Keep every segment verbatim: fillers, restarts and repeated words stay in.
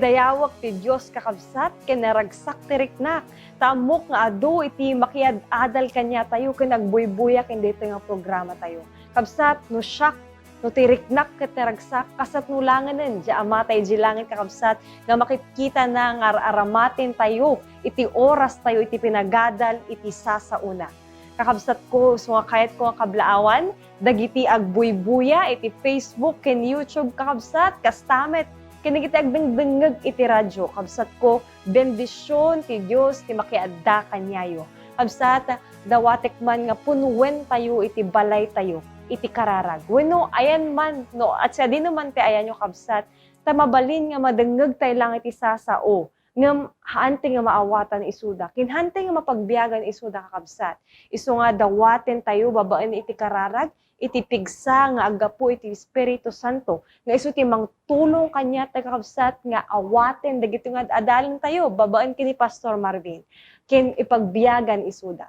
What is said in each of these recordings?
Dayawek ti Dios, kakabsat, ken naragsak ti riknak. Ta ammok nga adu iti makiad-adal kaniatayo ken agbuybuya ken daytoy nga programatayo. Kabsat, no siak, no ti riknak ket naragsak, kasano laengen ti Amatayo idiay langit, kakabsat, nga makitkitana nga ar-aramatentayo iti orastayo iti pinagadal iti sasaona. Kakabsatko, isu nga kayatko nga kablaawan dagiti agbuybuya iti Facebook ken YouTube, kakabsat, kasta met ken dagiti agdengdengngeg iti radio. Kabsatko, bendision ti Dios ti makiadda kaniayo. Kabsat, dawatek man nga punuen tayo iti balaytayo iti kararag. Wenno, ayan man, no, at sadino man ti ayanyo, kabsat, ta mabalin nga madengngeg tayo lang iti sasao. Ngem haantay nga maawatan isuda, ken haantay nga mapagbiagan isuda, kakabsat. Isu nga dawaten tayo babaen iti kararag, iti pigsa nga aggapu iti Espiritu Santo, nga isu ti mangtulong kaniatayo, kakabsat, nga awaten dagiti nga ad-adalen tayo babaen ken ni Pastor Marvin, ken ipagbiagan isuda.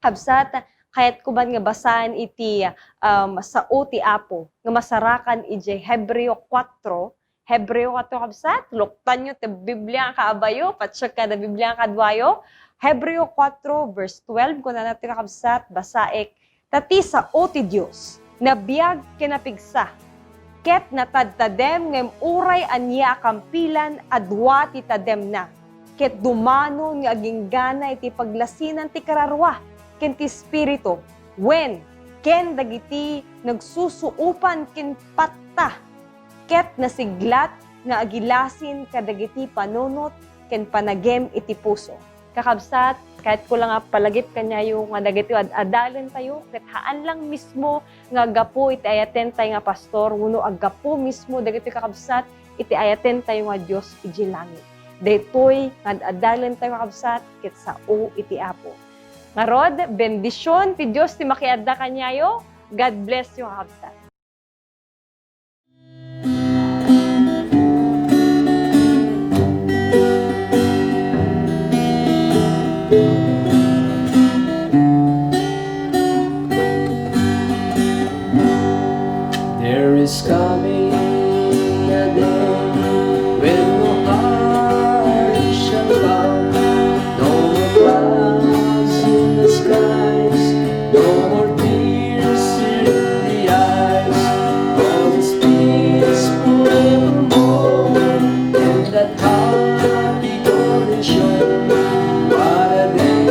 Kabsat, kayatko man nga basaen iti, um, sao ti Apo nga masarakan idiay Hebreo kuatro, Hebreo kuatro, kabsat, luktanyo ti Biblia nga kaabayo, patsiek kada Biblia nga kaduayo. Hebreo kuatro, verse twelve, kunana ti kakabsat, basaek, "Ta ti sao ti Dios, nabiag ken napigsa, ket natadtadem ngem uray ania a kampilan a dua ti tademna, ket dumanon nga aginggana iti paglasinan ti kararua ken ti espiritu, wen, ken dagiti nagsusuopan ken patta, ket nasiglat nga agilasin kadagiti panunot ken panagem iti puso." Kakabsat, kayatko lang nga palagip kaniayo nga dagiti ad-adalen tayo ket haan lang mismo nga aggapu iti ayaten tayo nga pastor, wenno aggapu mismo dagiti kakabsat iti ayaten tayo nga Dios idiay langit. Daytoy nga ad-adalen tayo, kakabsat, ket sao iti Apo. Ngarud, bendision ti Dios ti makiadda kaniayo. God bless you, kakabsat. There is coming a day when no heart shall bow, no more clouds in the skies, no more tears in the eyes. All is peace forevermore, and that happy golden shore. What a day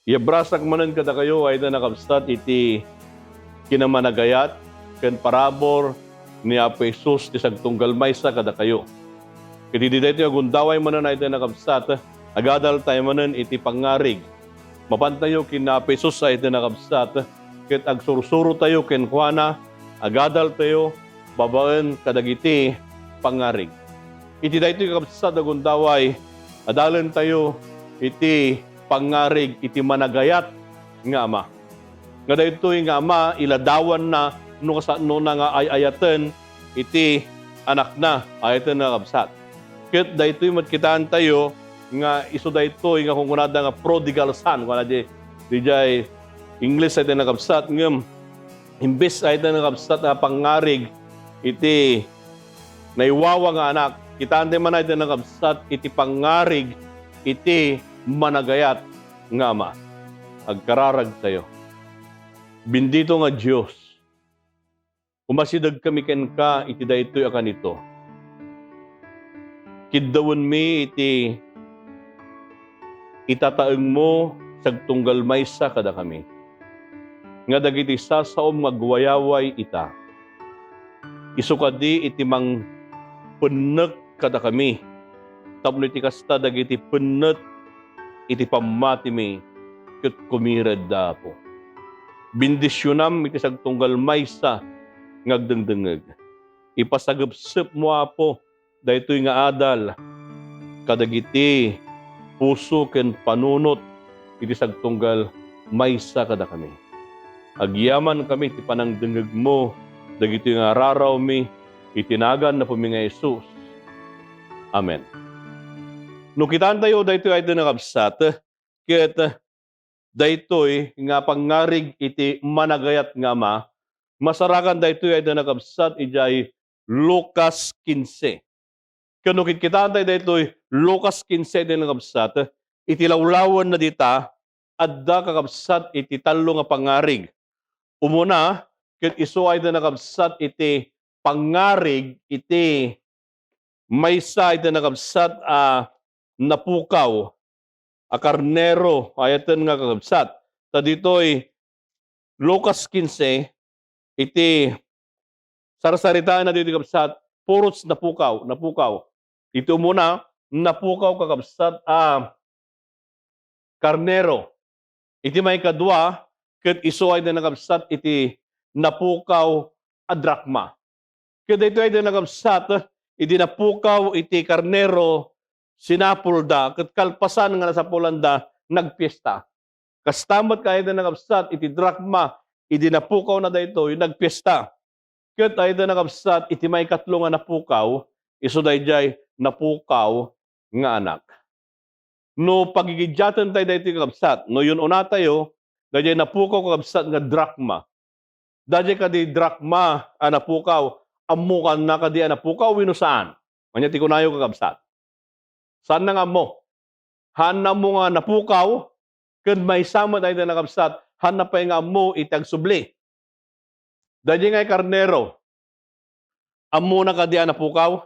Iyabrasak manen kadakayo, ay da nakabsat iti kinamanagayat ken parabur ni Apo Jesus ti sagtunggal maysa kadakayo. Iti daytoy a gundaway manen, ay da nakabsat, agadal tayo manen iti pangngarig. Mapantayo ken Apo Jesus, ay da nakabsat, ket agsursurotayo kenkuana, agadal tayo babaen kadagiti pangngarig. Iti daytoy kabsat a gundaway, adalentayo iti pangngarig iti managayat nga ama. Nga daytoy nga ama, iladawanna no kasano na nga ay-ayaten iti anakna, ay-ayaten nga kabsat. Ket daytoy met kitaentayo nga isu daytoy nga kunkunada nga prodigal son, kunana di, diay English, ay-ayaten nga kabsat, ngem imbes, ay-ayaten nga kabsat, a pangngarig iti naiwawa nga anak, kitaentayo man, ay-ayaten nga kabsat, iti pangngarig iti managayat nga ama. Agkararagtayo. Bendito nga Dios, umasidegkami kenka iti daytoy a kanito. Kiddawenmi iti itataengmo sagtunggal maysa kadakami, nga dagiti sasaom nga agwayaway ita, isu kadi iti mangpennek kadakami, tapno iti kasta, dagiti pennet iti pammatimi ket kumiredda, Apo. Bendisionam iti sagtunggal maysa nga agdengdengngeg. Ipasagepsepmo, Apo, daytoy nga adal kadagiti puso ken panunot iti sagtunggal maysa kadakami. Agyamankami ti panangdengngegmo dagitoy nga ararawmi iti nagan Apomi nga Jesus. Amen. No kitaentayo daytoy, ay-ayaten nga kabsat, ket daytoy nga pangngarig iti managayat nga ama, masarakan daytoy, ay-ayaten nga kabsat, idiay Lucas kinse. Ken no kitkitaentayo daytoy Lucas kinse, ay-ayaten nga kabsat, iti lawlawenna dita, adda, kakabsat, iti tallo nga pangngarig. Umuna, ket isu, ay-ayaten nga kabsat, iti pangngarig iti maysa, ay-ayaten nga kabsat, a napukaw a karnero, ay-ayaten nga kakabsat. Ta ditoy Lucas kinse, iti sarsaritaenna ditoy, kabsat, puros napukaw, napukaw. Iti umuna, napukaw, kakabsat, a karnero. Iti maikadua, ket isu, ay-ayaten nga kabsat, iti napukaw a drakma. Ket daytoy, ay-ayaten nga kabsat, idi napukaw iti karnero, sinapulda, ket kalpasan nga nasapulanda, nagpiesta. Kasta met, ay-ayaten nga kabsat, iti drakma, idi napukawna daytoy, nagpiesta. Ket, ay-ayaten nga kabsat, iti maikatlo nga napukaw, isu daydiay napukaw nga anak. No pagigiddiatentayo daytoy, kakabsat, no yun-unatayo, daydiay napukaw, kakabsat, nga drakma. Daydiay kadi drakma a napukaw, ammokanna kadi a napukaw wenno saan? Ania ti kunayo, kakabsat? Saanna nga ammo. Haanna ammo nga napukaw, ken maysa met, ay-ayaten nga kabsat, haanna pay nga ammo iti agsubli. Daydiay nga karnero, ammona kadi a napukaw?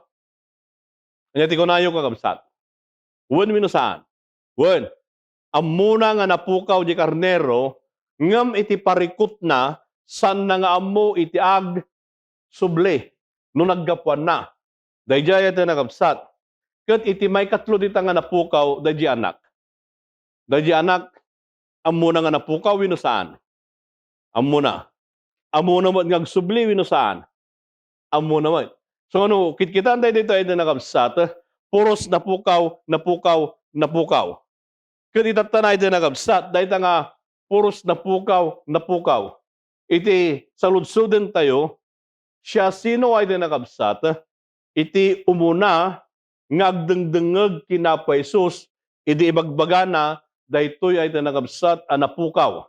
Ania ti kunayo, kakabsat? Wen wenno saan? Wen. Ammona nga napukaw di karnero, ngem iti parikutna, saanna nga ammo iti agsubli no naggapuanna. Daydiay, ay-ayaten nga kabsat. Ket iti maikatlo dita nga napukaw, daydiay anak. Daydiay anak, ammona nga napukaw wenno saan? Ammona. Ammona met nga agsubli wenno saan? Ammona met. So, no kitkitaentayo daytoy, ay-ayaten nga kabsat, puros napukaw, napukaw, napukaw. Ket itattana, ay-ayaten nga kabsat, dayta nga puros napukaw, napukaw. Iti saludsodentayo, siasino, ay-ayaten nga kabsat, iti umuna nga agdengdengngeg ken Apo Jesus idi ibagbagana daytoy, ay-ayaten nga kabsat, a napukaw?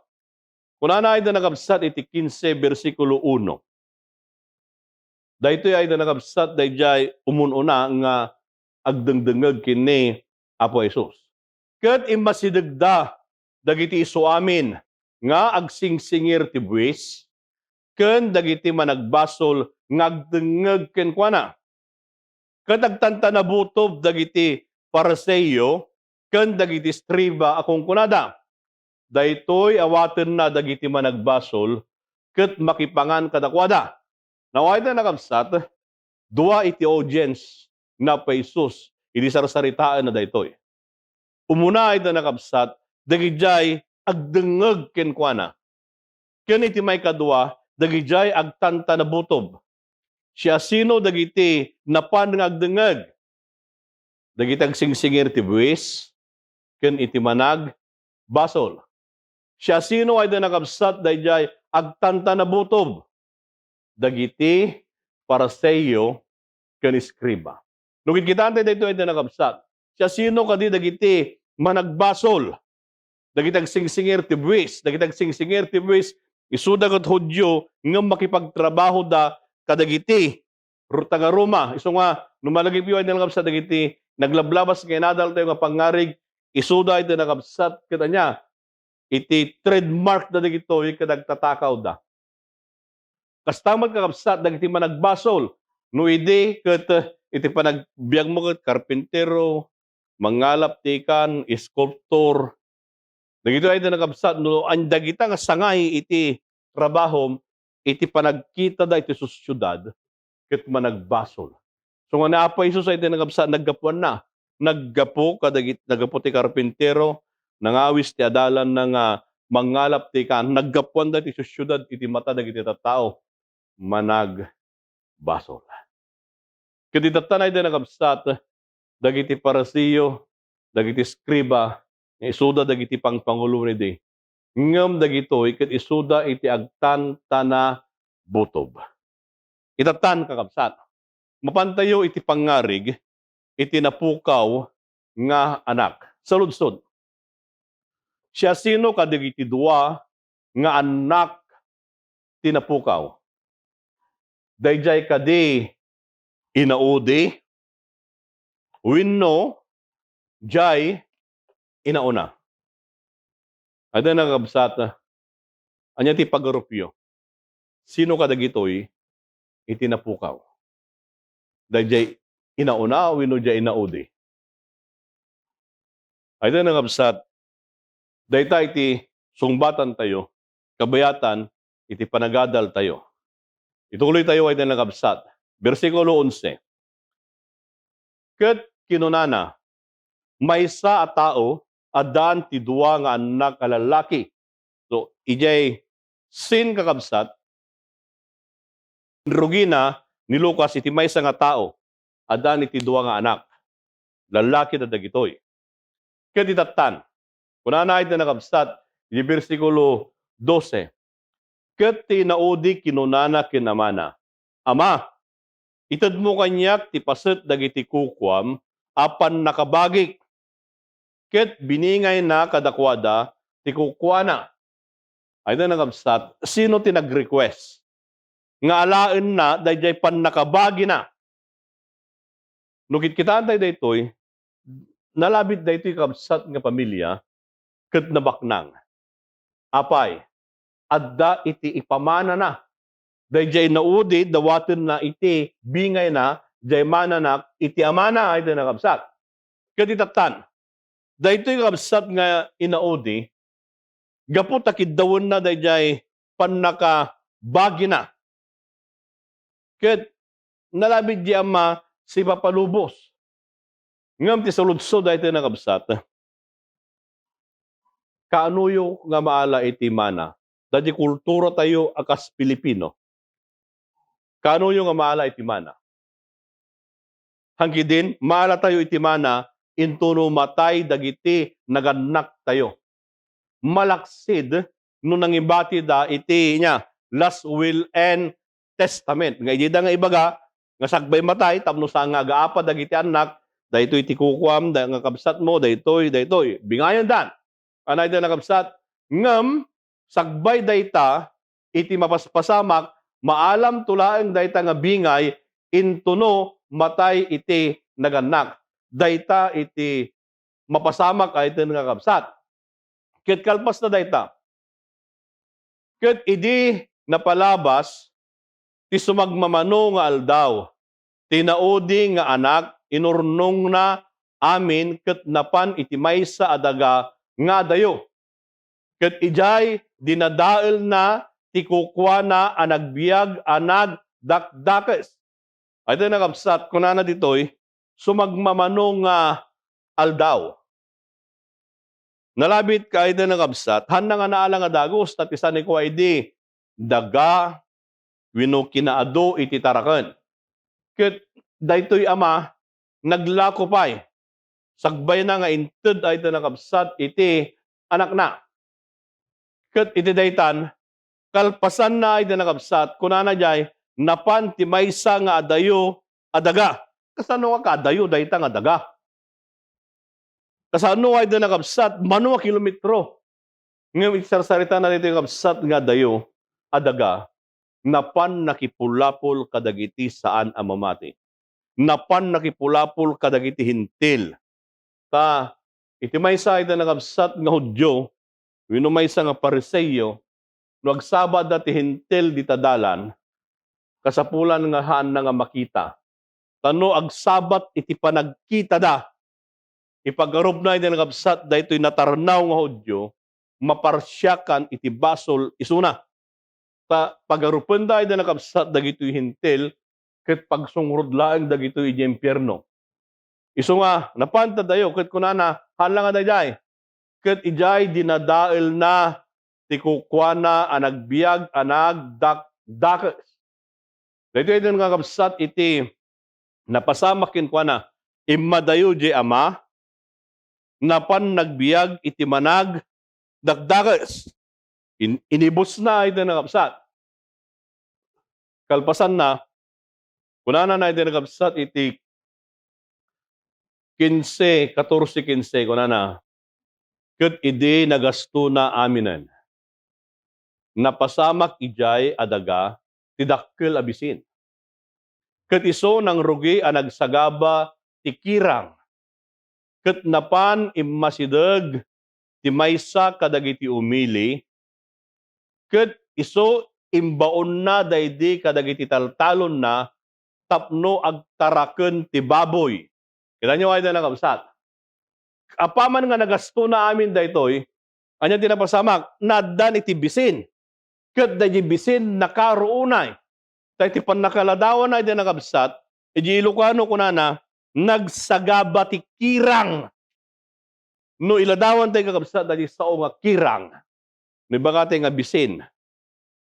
Kunana, ay-ayaten nga kabsat, iti kinse, bersikulo uno. Daytoy, ay-ayaten nga kabsat, daydiay umun-una nga agdengdengngeg ken ni Apo Jesus. Ket immasidegda dagiti isuamin nga agsingsingir ti buis ken dagiti managbasol nga agdengngeg kenkuana. Ket agtantanabutob dagiti Fariseo ken dagiti eskriba a kunkunada, Daytoy awatenna dagiti managbasol ket makipangan kadakuada. Now, ay da nakabsat, dua iti audience napo Jesus idi sarsaritaenna daytoy. Umuna, ay da nakabsat, dagidiay agdengngeg kenkuana. Ken iti maikadua, dagidiay agtantanabutob. Siasino dagiti napan nga agdengngeg? Dagiti agsingsingir ti buis ken iti managbasol. Siasino, ay da nakabsat, daydiay agtantanabutob? Dagiti Fariseo ken eskriba. No kitkitaen tayo daytoy, ay da nakabsat, siasino kadi dagiti managbasol? Dagiti agsingsingir ti buis, dagiti agsingsingir ti buis, isuda ket Judio ngem makipagtrabahoda kadagiti ru-, taga-Roma. Isu nga, no malagipyo, ay da nakabsat, dagiti naglablabas nga inadaltayo nga pangngarig, isuda, ay da nakabsat, ket ania, iti trademark da dagitoy ket agtatakawda. Kasta met, kakabsat, dagiti managbasol, no idi ket, eh, iti panagbiagmo ket karpintero, mangngalap ti ikan, sculptor, dagitoy, ay da nakabsat, no an-, dagita nga sangay iti trabahom, iti panagkitada iti sosiedad, ket managbasol. So, nga ni Apo Jesus, ay da nakabsat, naggapuanna. Naggapu kadagit-, naggapu ti karpintero, nangawis ti adalanna nga mangngalap ti ikan, naggapuanda iti sosiedad iti mata dagiti tattao, managbasol. Ket itatta, ay da nakabsat, dagiti Fariseo, dagiti eskriba, nga isuda dagiti pangpangulon idi. Ngem dagitoy ket isuda iti agtantanabutob. Itattan, kakabsat, mapantayo iti pangngarig iti napukaw nga anak. Saludsod, siasino kadagiti dua nga annak ti napukaw? Daydiay kadi inaudi wenno diay inauna? Adda nakabsat, ania ti pagarupyo? Sino kadagitoy iti napukaw? Daydiay inauna wenno diay inaudi? Ay, dayta nakabsat, dayta iti sungbatantayo, kabayatan iti panagadaltayo. Ituloytayo, ay, dayta nakabsat. Bersikulo onse. Ket kinunana, "Maysa a tao, addaan ti dua nga annak a lallaki." So, idiay scene, kakabsat, rugina ni Lucas iti maysa nga tao, addaan iti dua nga anak. Lallaki da dagitoy. Ket itattan, kunana iti nakabsat, iti bersikulo dose, "Ket ti inaudi kinunana ken amana, 'Ama, itedmo kaniak ti paset dagiti kukuam a pannakabagik.' Ket biningayna kadakuada ti kukuana." Ay, dayta nakabsat, sino ti nag-request nga alaenna daydiay pannakabagina? No kitkitaentayo daytoy, nalabit daytoy kabsat nga pamilia ket nabaknang. Apay, adda iti ipamanana. Daydiay inaudi, dawatenna iti bingayna, diay mananak iti amana, ay, dayta nakabsat. Ket itattan, daytoy kabsat nga inaudi, gapu ta kiddawenna daydiay pannakabagina. Ket nalabit di ama sipapalubos. Ngem ti saludsod daytoy nakabsat, kaanoyo nga maala iti mana? Daydiay kulturatayo a kas Pilipino, kaanoyo nga maala iti mana? Hangkidin, maalatayo iti mana intono matay dagiti nagannaktayo. Malaksid no nangibatida iti, nia, last will and testament. Nga idi da nga ibaga nga sagbay matay tapno saan nga agaapa dagiti annak, daytoy ti kukuam, da-, nga kabsatmo, daytoy, daytoy. Bingayandan. Anay da nakabsat. Ngem, sagbay dayta, iti mapaspasamak, maalamto laeng dayta nga bingay intono matay iti nagannak. Dayta iti mapasamak a iten nga kabsat. Ket kalpasna dayta, ket idi napalabas ti sumagmamano nga aldaw, ti naudi nga anak inurnongna amin ket napan iti maysa a daga nga adayo. Ket idiay dinadaelna ti kukuana a nagbiag a nagdakdakes. Ay, dayta nga kabsat, kunana ditoy, sumagmamano nga aldaw. Nalabit ka, ay, dayta nga kabsat, haanna nga naalang a dagus, ta ti sanikua idi, daga, wenno kinaadu iti taraken. Ket daytoy ama, naglako pay. Sagbayna nga inted, ay, dayta nga kabsat, iti anakna. Ket iti daytan, kalpasanna, ay, dayta nga kabsat, kunana diay, napan ti maysa nga adayo a daga. Kasano nga kaadayo dayta nga daga? Kasano, ay, dayta nga kabsat, mano a kilometro? Ngem iti sarsaritana daytoy, kabsat, nga adayo a daga, napan nakipulapol kadagiti saan a mamati. Napan nakipulapol kadagiti Hentil. Ta iti maysa, ay, dayta nga kabsat, nga Judio, wenno maysa nga Fariseo, no agsabatda ti Hentil dita dalan, kasapulan nga haanna nga makita. Ta no agsabat iti panagkitada, ipagarupna, ay, dayta nga kabsat, daytoy natarnaw nga Judio, maparsiakan iti basol isuna. Ta pagarupenda, ay, dayta nga kabsat, dagitoy Hentil, ket pagsungrod laeng dagitoy idiay impierno. Isu nga, napan ta adayo, ket kunana, haan la nga daydiay, ket idiay dinadaelna ti kukuana a nagbiag a nagdakdakes. Daytoy, ay, dayta nga kabsat, iti napasamak kenkuana, immadayo diay ama, napan nagbiag iti managdakdakes. In-, inibusna, ay, dayta nga kabsat. Kalpasanna, kunana, ay, dayta nga kabsat, iti kinse, katorse kinse, kunana, ket idi nagastona aminen, napasamak idiay a daga ti dakkel a bisin. Ket isu nangrugi a nagsagaba ti kirang, ket napan immasideg ti maysa kadagiti umili, ket isu imbaonna daydi kadagiti taltalonna tapno agtaraken ti baboy. Kitaniyo, ay, dayta nga kabsat. Apaman nga nagastona amin daytoy, ania ti napasamak? Naaddan iti bisin. Ket daydi bisin, nakaruonay. Ta iti pannakaladawanna, ay, dayta nga kabsat, iti Ilocano, kunana, nagsagaba ti kirang. No iladawan tayo, kakabsat, daydi sao nga kirang. No ibagatayo nga bisin.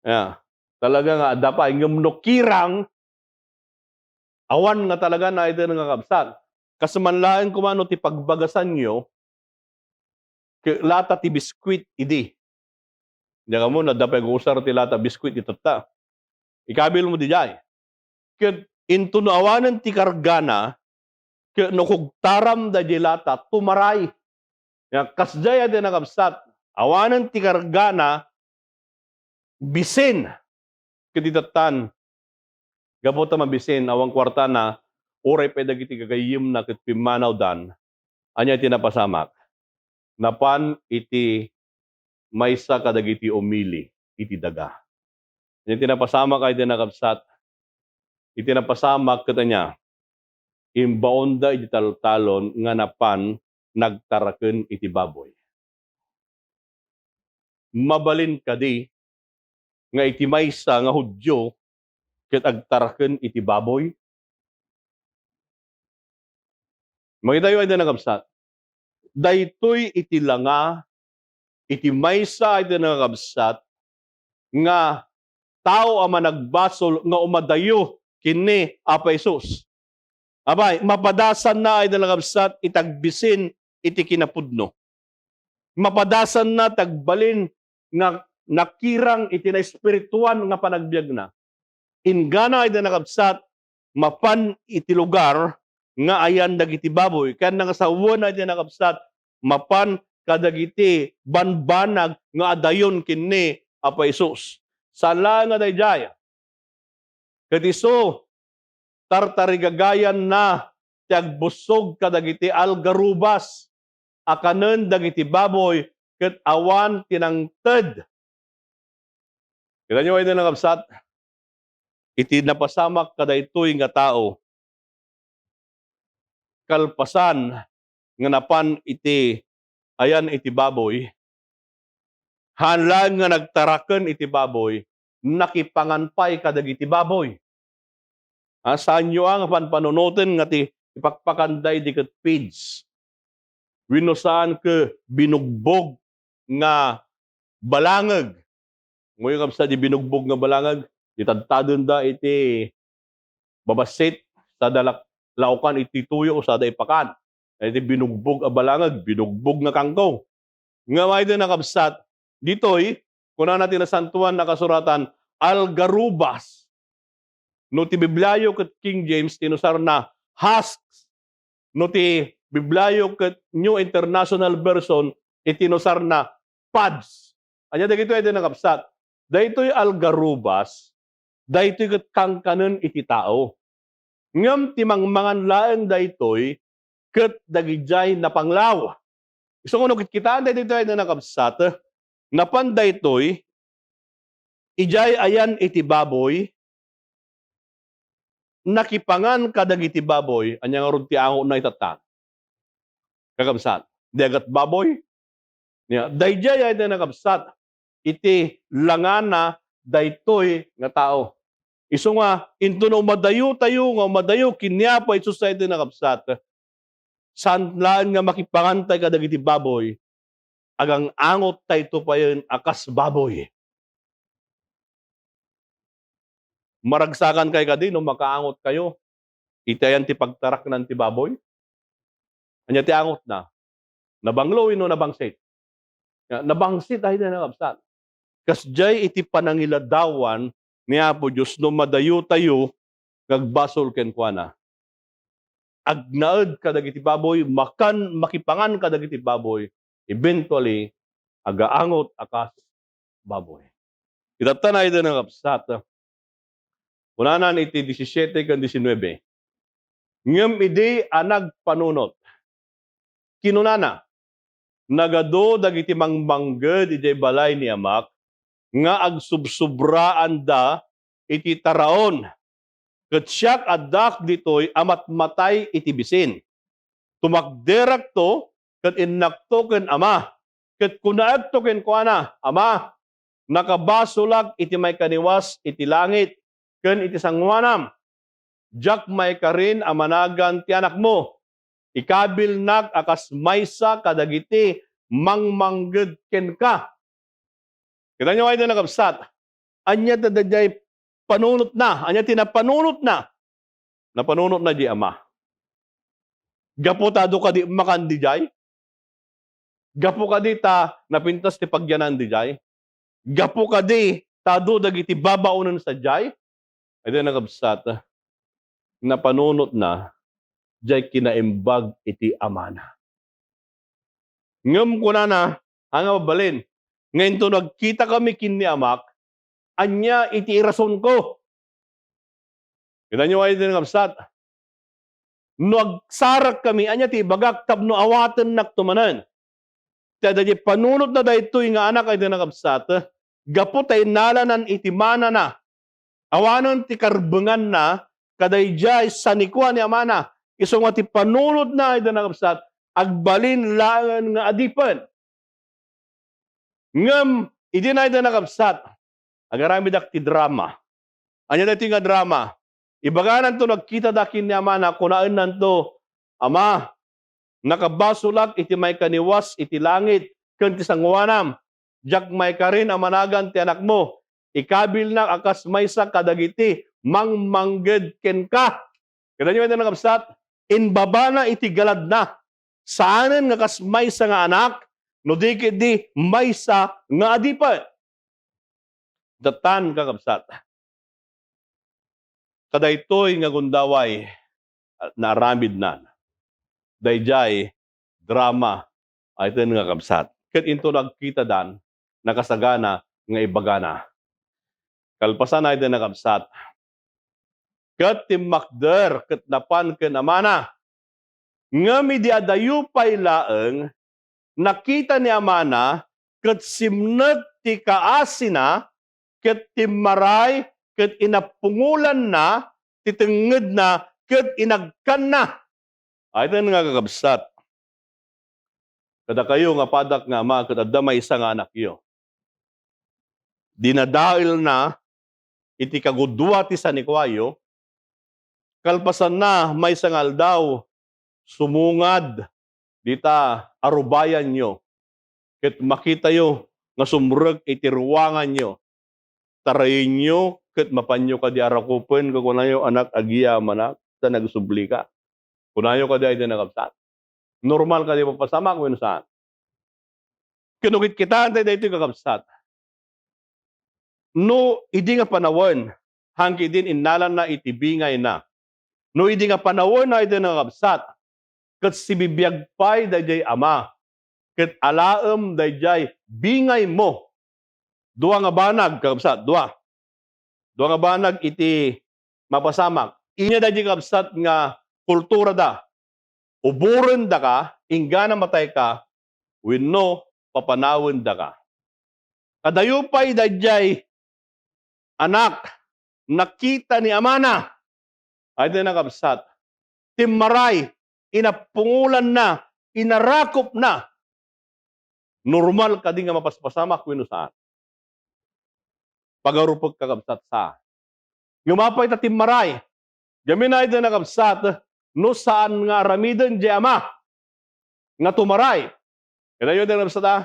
Ya, talaga nga adda pay, ngem no kirang, awan nga talaga, ay, dayta nga kabsat. Kas man laeng koma no ti pagbagasanyo, ket lata ti biskuit idi. Diak ammo no adda pay agusar ti lata biskuit itatta. Ikabilmo diay. Ket intono awanen ti kargana, ket no kugtaram daydi lata, tumaray. Ya, kasdiay, ay, dayta nga kabsat, awanen ti kargana, bisin. Ket itattan, gapu ta mabisin, awan kuartana, uray pay dagiti gagayyemna ket pimmanawdan, ania ti napasamak? Napan iti maysa kadagiti umili iti daga. Ania ti napasamak, ay, dayta nga kabsat? Iti napasamak ket ania? Imbaonda iti taltalon nga napan nagtaraken iti baboy. Mabalin kadi nga iti maysa nga Judio ket agtaraken iti baboy? Makitayo, ay, dayta nga kabsat. Daytoy iti langa iti maysa, ay, dayta nga kabsat, nga tao a managbasol nga umadayo ken ni Apo Jesus. Apay, mapadasanna, ay, dayta nga kabsat, iti agbisin iti kinapudno. Mapadasanna ti agbalin nga nakirang iti naespirituan nga panagbiagna. Inggana, ay, dayta nga kabsat, mapan iti lugar nga ayan dagiti baboy. Ken nangasawen, ay, dayta nga kabsat, mapan kadagiti banbanag nga adayon ken ni Apo Jesus. Saan laeng nga daydiay. Ket isu, tartarigagayanna ti agbussog kadagiti algarubas a kanen dagiti baboy ket awan ti nangted. Kitaniyo, ay, dayta nga kabsat, iti napasamak kadaytoy nga tao, kalpasan nga napan iti ayan iti baboy, Haan laeng nga nagtaraken iti baboy, nakipangan pay kadagiti baboy. Ah, saanyo a nga panpanunoten nga ti ipakpakanda idi ket feeds. Wenno saan ket binugbog nga balangeg. Ngayon, kabsat, di binugbog nga balangeg, itadtadenda iti babassit, sada lak-, laokan iti tuyo, sada ipakan. Iti binugbog a balangeg, binugbog nga kangko. Nga mayda nakabsat, ditoy, kunana ti Nasantoan a Kasuratan, algarubas. No ti Bibliayo ket King James, inusarna husks. No ti Bibliayo ket New International Version, iti inusarna pods. Ania dagitoy, iti nakabsat? Daytoy algarubas, daytoy ket kankanen iti tao. Ngem ti mangmangan laeng daytoy ket dagidiay napanglaw. Isu nga no kitkitaan daytoy, iti nakabsat, napan daytoy, idiay ayan iti baboy, nakipangan kadagiti baboy, ania ngarud ti angotna itatta? Kakabsat, di agat baboy? Nia, daydiay ay ti nakabsat iti langana daytoy nga tao. Isu nga, inton umadayotayo nga umadayo ken ni Apo Jesus ay ti nakabsat, saan laeng nga makipangantay kadagiti baboy, agang-angottayto payen a kas baboy. Maragsakan kay kadi no makaangot kayo iti ayan ti pagtaraknan ti baboy? Ania ti angotna? Nabanglo wenno nabangsit? Nga, nabangsit ay na nakabsat. Kasdiay iti panangiladawan ni Apo Dios no madayotayo nga agbasol kenkuana. Agnaed kadagiti baboy, makan, makipangan kadagiti baboy, eventually, agaangot a kas baboy. Itatta na iti nakabsat. Kunanan iti disisiete ken disinuebe, ngem idi a nagpanunot, kinunana, "Nagadu dagiti mangmangged idiay balay ni Amak nga agsubsubraanda iti taraon, ket siak, addak ditoy a matmatay iti bisin. Tumakderakto ket innakto ken Ama, ket kunaekto kenkuana, Ama, nakabasolak iti maikaniwas iti langit ken iti sangoanam. Diak maikarin a managan ti Anakmo. Ikabilnak a kas maysa kadagiti mangmangged kenka." Kitaenyo, ay, nakabsat. Ania ti daydiay panunotna? Ania ti napanunotna? Napanunotna di Ama. Gapu ta adu kadi makan didiay? Gapu kadi ta napintas ti pagyanan didiay? Gapu kadi ta adu dagiti babaonen sadiay? Ay, di nakabsat, napanunotna diay kinaimbag iti Amana. Ngem kunana, ania mabalin, nga inton agkitakami ken ni Amak, ania iti irasonko? Kitaenyo, ay, di nakabsat. No agsarakkami, ania ti ibagak tapno awatennakto manen? Ta daydiay panunotna daytoy nga anak, ay, di nakabsat, gapu ta innalanan iti manana, awanen ti karbenganna kadaydiay sanikua ni Amana. Isu nga ti panunotna, ay, di nakabsat, agbalin laeng nga adipen. Ngem idi, ay, di nakabsat, agaramidak ti drama. Ania daytoy nga drama? Ibagananto no agkitada ken ni Amana, kunaennanto, "Ama, nakabasolak iti maikaniwas iti langit ken ti sangoanam. Diak maikarin a managan ti Anakmo. Ikabilnak a kas maysa kadagiti mangmangged kenka." Kitaenyo, ay, di nakabsat, imbabana iti galadna. Saanen nga kas maysa nga anak, no di ketdi maysa nga adipen. Datan, kakabsat, kadaytoy nga gundaway, ah, naaramidnan. Daydiay drama, ay, ten nga kabsat. Ket inton agkitadan, nakasagana nga ibagana. Kalpasan, ay, ten nga kabsat. Ket timmakder ket napan ken amana. Ngem idi adayo pay laeng, nakita ni amana ket simnek ti kaasina ket timmaray ket inapungolanna ti tengngedna ket inagkanna. Ay, ten nga kakabsat. Kadakayo nga padak nga ama ket adda maysa nga anakyo. dinadaelna iti kagudua ti sanikuayo, kalpasanna, maysa nga aldaw, sumungad dita arubayanyo, ket makitayo nga sumrek iti ruanganyo. Tarayenyo ket mapanyo kadi a rakupen, kukunayo, anak, agyamanak, ta nagsublika. Kunayo kadi, ay, dayta, kakabsat. Normal kadi mapasamak wenno saan? Ket no kitkitaentayo daytoy, kakabsat, no idi nga panawen, haan ketdin innalanna iti bingayna. No idi nga panawen, ay, dayta, kakabsat, ket sibibiag pay daydiay ama, ket alaem daydiay bingaymo. Dua nga banag, kakabsat, dua. Dua nga banag iti mapasamak. Ania daydiay, kakabsat, nga kulturada? Uborendaka, inggana matayka, wenno papanawendaka? Kadayo pay daydiay anak, nakita ni amana, ay, dayta, kakabsat, timmaray, inapungolanna, inarakupna. Normal kadi nga mapaspasamak wenno saan? Pagarupek, kakabsat, saan. Ngem apay ta timmaray? Gamin, ay, dayta, kakabsat, no saan nga aramiden diay ama nga tumaray. Kitayo, dayta, kakabsat, a,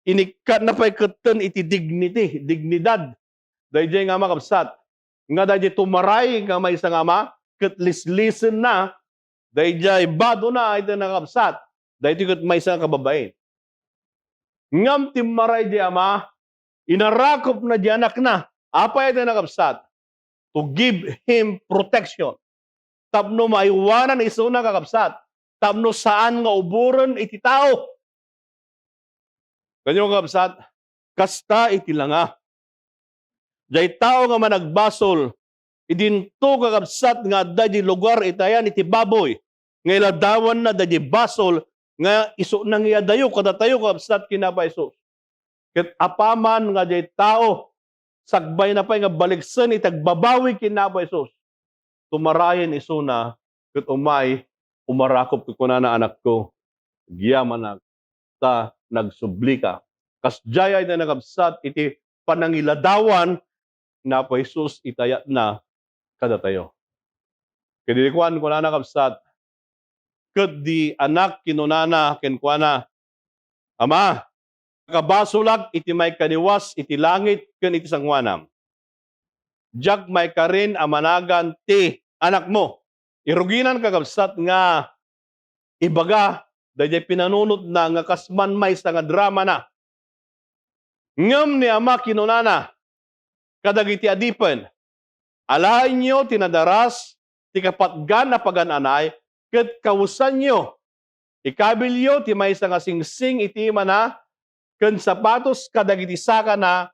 inikkatna pay ketten iti dignity, dignidad daydiay nga ama, kakabsat, nga daydiay tumaray nga maysa nga ama, ket lislisenna daydiay badona, ay, dayta, kakabsat, daytoy ket maysa nga kababain. Ngem timmaray diay ama, inarakupna diay anakna. Apay, ay, dayta, kakabsat? To give him protection. Tapno maaywanan isuna, kakabsat. Tapno saan nga uboren iti tao. Kaniak, kakabsat, kasta iti langa. Diay tao nga managbasol, idinto, kakabsat, nga adda di lugar iti ayan iti baboy, nga iladawanna daydi basol nga isu nangiyadayo kadatayo, kakabsat, ken Apo Jesus. Ket apaman nga diay tao, sagbayna pay nga baliksen iti agbabawi ken Apo Jesus, tumarayen isuna ket umay umarakup, kunana, "Anakko, agyamanak, ta nagsublika." Kasdiay, ay, dayta, kakabsat, iti panangiladawan ni Apo Jesus iti ayatna kadatayo. Ket idi kuan, kunana, kabsat, ket di anak kinunana kenkuana, "Ama, nakabasolak iti maikaniwas iti langit ken iti sangoanam. Diak maikarin a managan ti anakmo." Iruginan, kakabsat, nga ibaga daydiay pinanunotna nga kas man maysa nga dramana. Ngem ni ama kinunana kadagiti adipen, "Alaenyo ti nadaras ti kapatgan a pagan-anay ket kawesanyo. Ikabilyo ti maysa nga singsing iti imana ken sapatos kadagiti sakana,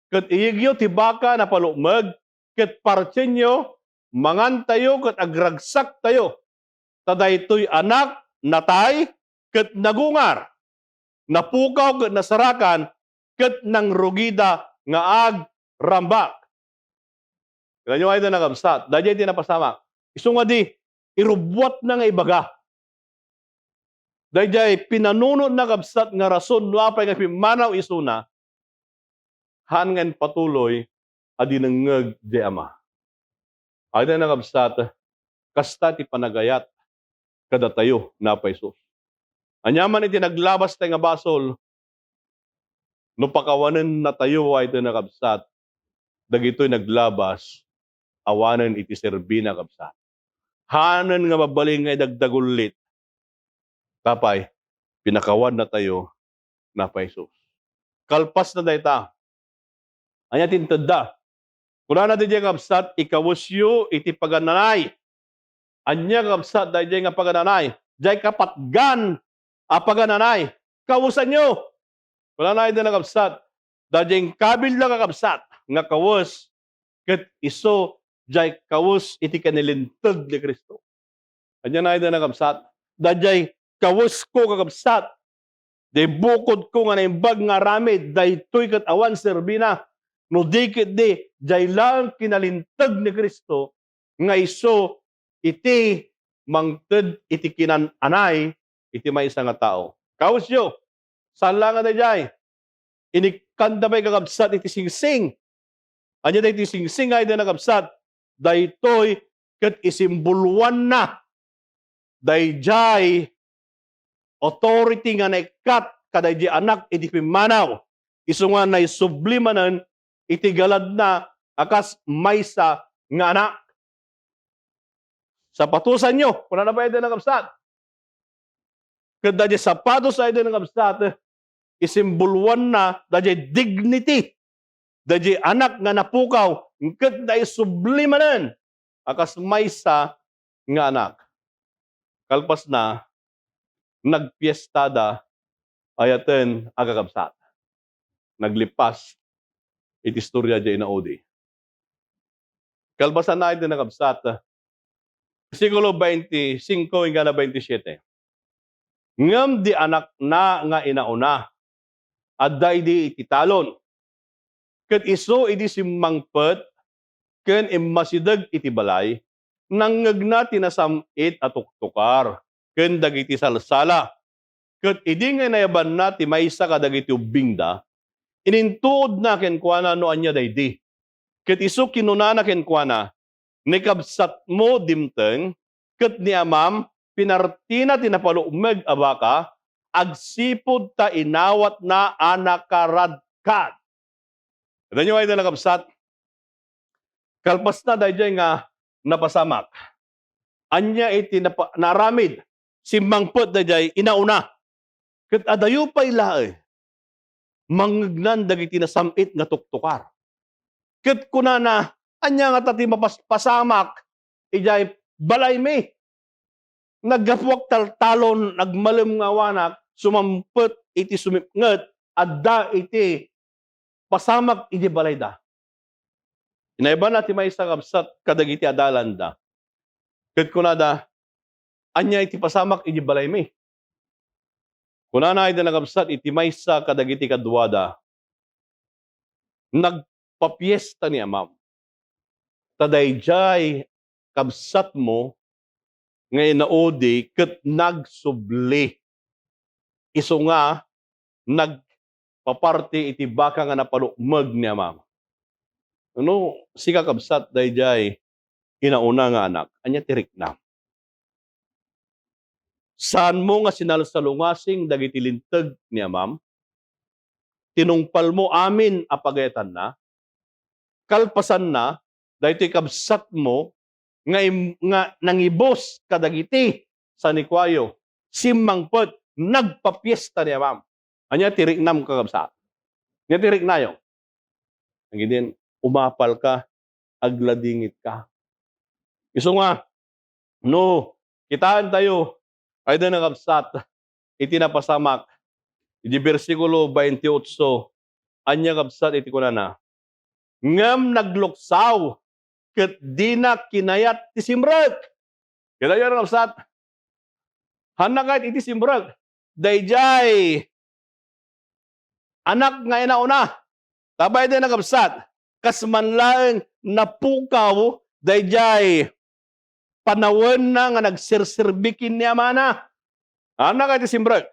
ket iyegyo ti baka napalukmeg ket partienyo, mangantayo ket agragsaktayo. Ta daytoy anak natay ket nagungar, napukaw ket nasarakan, ket nangrugida nga agrambak." Kitayo, ay, dayta, kakabsat, daydiay ti napasamak. Isu nga di, irubbuatna nga ibaga daydiay pinanunotna, kabsat, nga rason no apay nga pimmanaw isuna, haan nga impatuloy a dinengngeg diay ama. Ay, dayta, kakabsat, kasta ti panagayat kadatayo ni Apo Jesus. Ania man iti naglabastay nga basol, no pakawanennatayo, ay, dayta, kakabsat, dagitoy naglabas, awanen iti serbina, kabsat. Haanen nga mabalin nga idagdagullit. Apay, pinakawannatayo ni Apo Jesus. Kalpasna dayta, ania ti intedda? Kunana daydiay, kabsat, "Ikawesyo iti pagan-anay." Ania, kabsat, daydiay nga pagan-anay? Diay kapatgan a pagan-anay. Kawesanyo. Kunana dayta, kakabsat, daydiay inkabilda, kakabsat, nga kawes ket isu diay kawes iti kinalinteg ni Cristo. Ania dayta, kakabsat? Daydiay kawesko, kakabsat. Diay bukodko nga naimbag nga aramid, daytoy ket awan serbina, no di ketdi diay laeng kinalinteg ni Cristo nga isu iti mangted iti kinan-anay iti maysa nga tao. Kawesyo, saan la nga daydiay, inikkat Naikkatanda pay, kakabsat, iti singsing. Ania daytoy singsing nga ida, kakabsat? Daytoy ket isimboloanna daydiay authority nga naikkat kadaydiay anak iti pimmanaw. Isu nga naisubli manen iti galadna a kas maysa nga anak. "Sapatosanyo," kunana pay ida, kakabsat. Ket daydiay sapatos a ida, kakabsat, isimboloanna daydiay dignity daydiay anak nga napukaw ket naisubli manen a kas maysa nga anak. Kalpasna, nagpiestada, ayaten a kakabsat. Naglipas iti istorya diay inaudi. Kalpasanna iti, kakabsat, bersikulo twenty-five inggana twenty-seven. Ngem di anakna nga inauna, adda idi iti talon. Ket isu idi simmangpet ken immasideg iti balay, nangngegna ti nasam-it a tuktukar ken dagiti salsala. Ket idi nga inayabanna ti maysa kadagiti ubbingda, inintuodna kenkuana no ania daydi. Ket isu kinunana kenkuana, "Ni kabsatmo dimteng, ket ni amam pinartina ti napalukmeg a baka, agsipud ta inawatna a nakaradkad." Ket ania, kakabsat? Kalpasna daydiay nga napasamak, ania iti napa-, naaramid? Simmangpet daydiay inauna. Ket adayo pay laeng mangngegnan dagiti nasam-it nga tuktukar. Ket kunana, "Ania ngata ti mapaspasamak idiay balaymi? Naggapuak taltalon, nagmalem nga awanak, sumampet iti sumipnget, adda iti pasamak iti balayda." Inayabanna ti maysa, kabsat, kadagiti adalanda. Ket kunada, "Ania iti pasamak iti balaymi?" Kunana ida, kakabsat, iti maysa kadagiti kaduada, "Nagpapiesta ni amam. Ta daydiay kabsatmo nga inaudi ket nagsubli. Isu nga nagpaparti iti baka nga napalukmeg ni amam." No sika, kabsat, daydiay inauna nga anak, ania ti riknam? Saanmo nga sinalsalungasing dagiti linteg ni amam? Tinungpalmo amin a pagayatanna? Kalpasanna, daytoy kabsatmo nga im-, nga nangibus kadagiti sanikuayo, simmangpet, nagpapiesta ni amam. Ania ti riknam, kakabsat? Ania ti riknayo? Agidin, umapalka, agladingitka. Isu nga, no kitaentayo, ida, kakabsat, iti napasamak, iti bersikulo twenty-eight, ania, kabsat, iti kunana? "Ngem nagluksaw ket dina kinayat ti simrek." Kitayo, kakabsat? Haanna kayat iti simrek daydiay anak nga inauna. Ta babaen, kakabsat, kas man laeng napukaw daydiay panawenna nga nagserserbi ken ni amana. Haanna kayat iti simrek?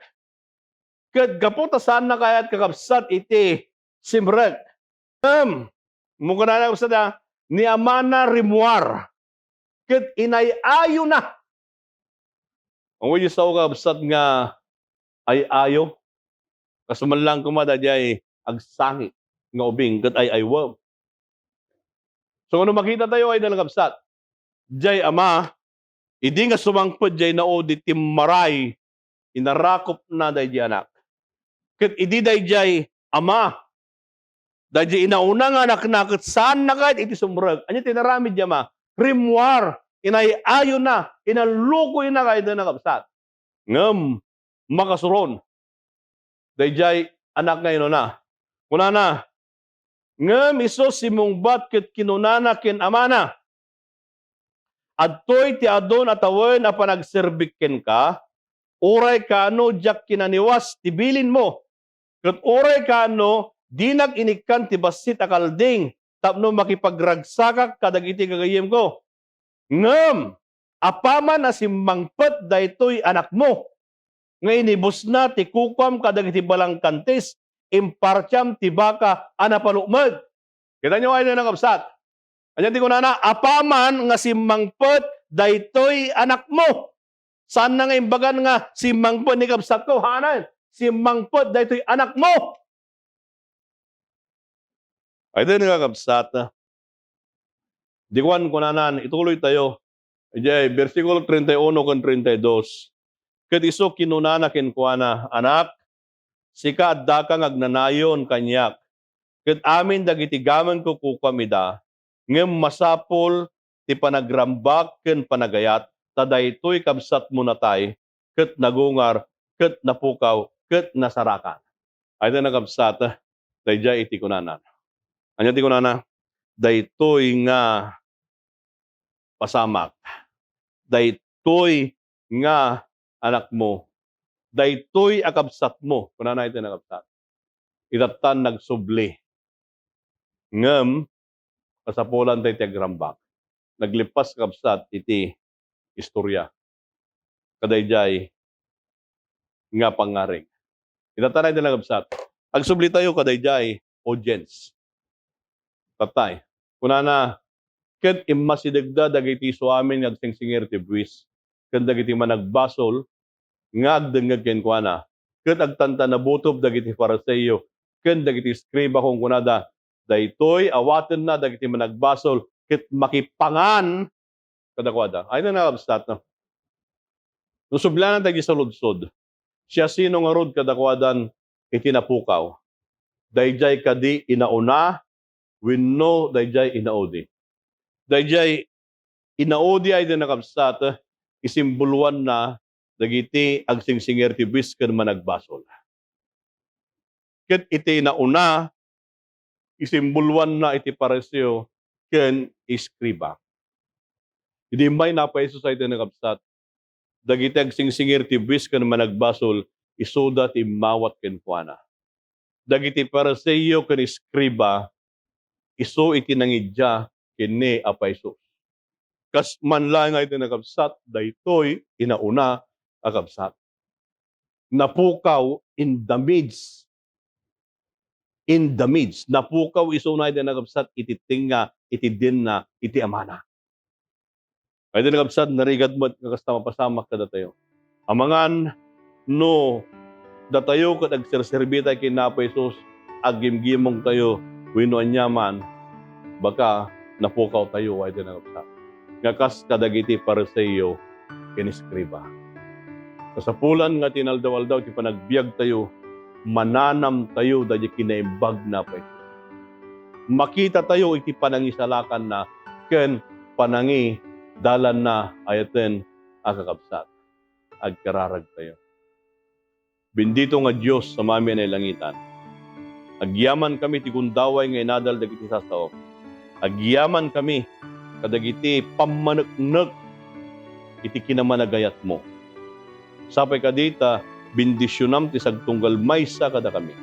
Ket gapu ta saanna kayat, kakabsat, iti simrek, ngem, mo kunana, kakabsat, a, ni amana rimmuar ket inay-ayona. Ammom, kakabsat, nga ay-ayo? Kas man laeng koma daydiay agsangit nga ubing ket ay-aywem. So, no makitatayo, ay, kakabsat, diay ama, idi nga sumangpet diay inaudi, timmaray, inarakopna daydiay anak. Ket idi daydiay ama, daydiay inauna nga anakna ket saanna kayat iti simrek, ania ti inaramid diay ama? Rimmuar, inay-ayona, inallukoyna, kakabsat. Ngem makasuron, daydiay anak nga inuna, kunana, ngem isu simmungbat ket kinunana ken amana, "Adtoy ti adun a tawen a panagserbik kenka, uray kaano diak kinaniwas ti bilinmo, ket uray kaano dinak inikkan ti bassit a kalding tapno makipagragsakak kadagiti gagayyemko. Ngem apaman a simmangpet daytoy anakmo nga inibusna ti kukuam kadagiti balangkantis, impartiam ti baka a napalukmed. Kitaenyo, ay, kakabsat. Ania ti kunana? Apaman nga simmangpet daytoy anakmo. Saanna nga imbagan nga simmangpet ni kabsatko? Haanna. Simmangpet daytoy anakmo. Ay, kakabsat. Di kuan, kunanan, ituloy tayo. Idiay bersikulo treinta y uno ken treinta y dos. Ket isu kinunana kenkuana, "Anak, sika addaka nga agnanayon kaniak, ket amin dagiti gamengko kukuam ida, ngem masapul ti panagrambak ken panagayat, ta daytoy kabsatmo natay, ket nagungar, ket napukaw, ket nasarakan." Ay, kakabsat, daydiay iti kunana. Ania ti kunana? Daytoy nga pasamak. Daytoy nga anakmo. Daytoy a kabsatmo. Kunana iti nakabsat. Itattan nagsubli. Ngem, kasapulan tayo ti agrambak. Naglippas, kabsat, iti istorya. Kadaydiay nga pangngarig. Itattan tayo ti nakabsat. Agsubli tayo kadaydiay audience. Patay. Kunana, ket immasidegda dagiti isu amin nga agsingsingir ti buis, ken dagiti managbasol nga agdengngeg kenkuana, ket agtantanabutob dagiti Fariseo ken dagiti eskriba, kunkunada, "Daytoy awatenna dagiti managbasol ket makipangan kadakuada." Ay, nakabsat, no? No sublianan tayo di saludsod, siasino ngarud kadakuadan iti napukaw? Daydiay kadi inauna wenno daydiay inaudi? Daydiay inaudi ay di nakabsat, isimboloanna dagiti agsingsingir ti buis ken managbasol. Ket iti nauna, isimboloanna iti Fariseo ken eskriba. Idi immay ni Apo Jesus ay di nakabsat, dagiti agsingsingir ti buis ken managbasol, isuda ti immawat kenkuana. Dagiti Fariseo ken eskriba, isu iti nangidia ken ni Apo Jesus. Kas man laeng nga iti nakabsat, daytoy inauna a kabsat. Napukaw in the midst. In the midst. Napukaw isuna iti nakabsat iti tengnga, iti denna, iti amana. Ay, iti nakabsat, narigat met nga kasta mapasamak kadatayo. Amangan no datayo ket agserserbitayo ken ni Apo Jesus, aggimgimongtayo wenno aniaman, baka napukawtayo, ay, iti nakabsat. Nga kas kadagiti Fariseo ken eskriba. Kasapulan nga ti inaldaw-aldaw ti panagbiagtayo, mananamtayo daydi kinaimbag ni Apo Jesus. Makitatayo iti panangisalakanna ken panangidalanna, ayaten a kakabsat. Agkararagtayo. Bendito nga Dios, Amami a nailangitan, agyamankami ti gundaway nga inadal dagiti sasaok. Agyamankami kadagiti pammaneknek iti kinamanagayatmo. Sapay kadi ta bendisionam ti sagtunggal maysa kadakami.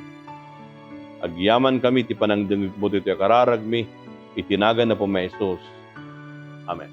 Agyamankami ti panangdengngegmo ditoy a kararagmi iti nagan ni Apo Jesus. Amen.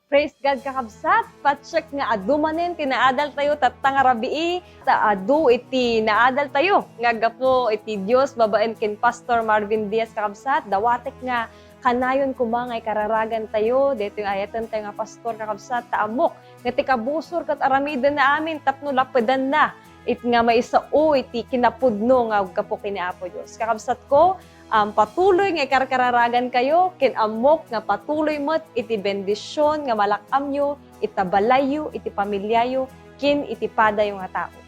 Praise God, kakabsat! Patsek nga adu manen ti naadal tayo tatta nga rabii. Ta adu iti naadal tayo nga aggapu iti Dios babaen ken Pastor Marvin Diaz, kakabsat. Dawatek nga kanayon koma nga ikararagan tayo daytoy nga ayaten tayo nga pastor, kakabsat, ta ammok nga ti kabusor ket aramidenna amin tapno lapedanna it nga maisao iti kinapudno nga aggapu ken ni Apo Dios. Kakabsatko, um, patuloy nga ikarkararagan kayo, ken ammok nga patuloy met iti bendision nga malak-amyo ita balayyo, iti pamiliayo, ken iti padayo nga tao.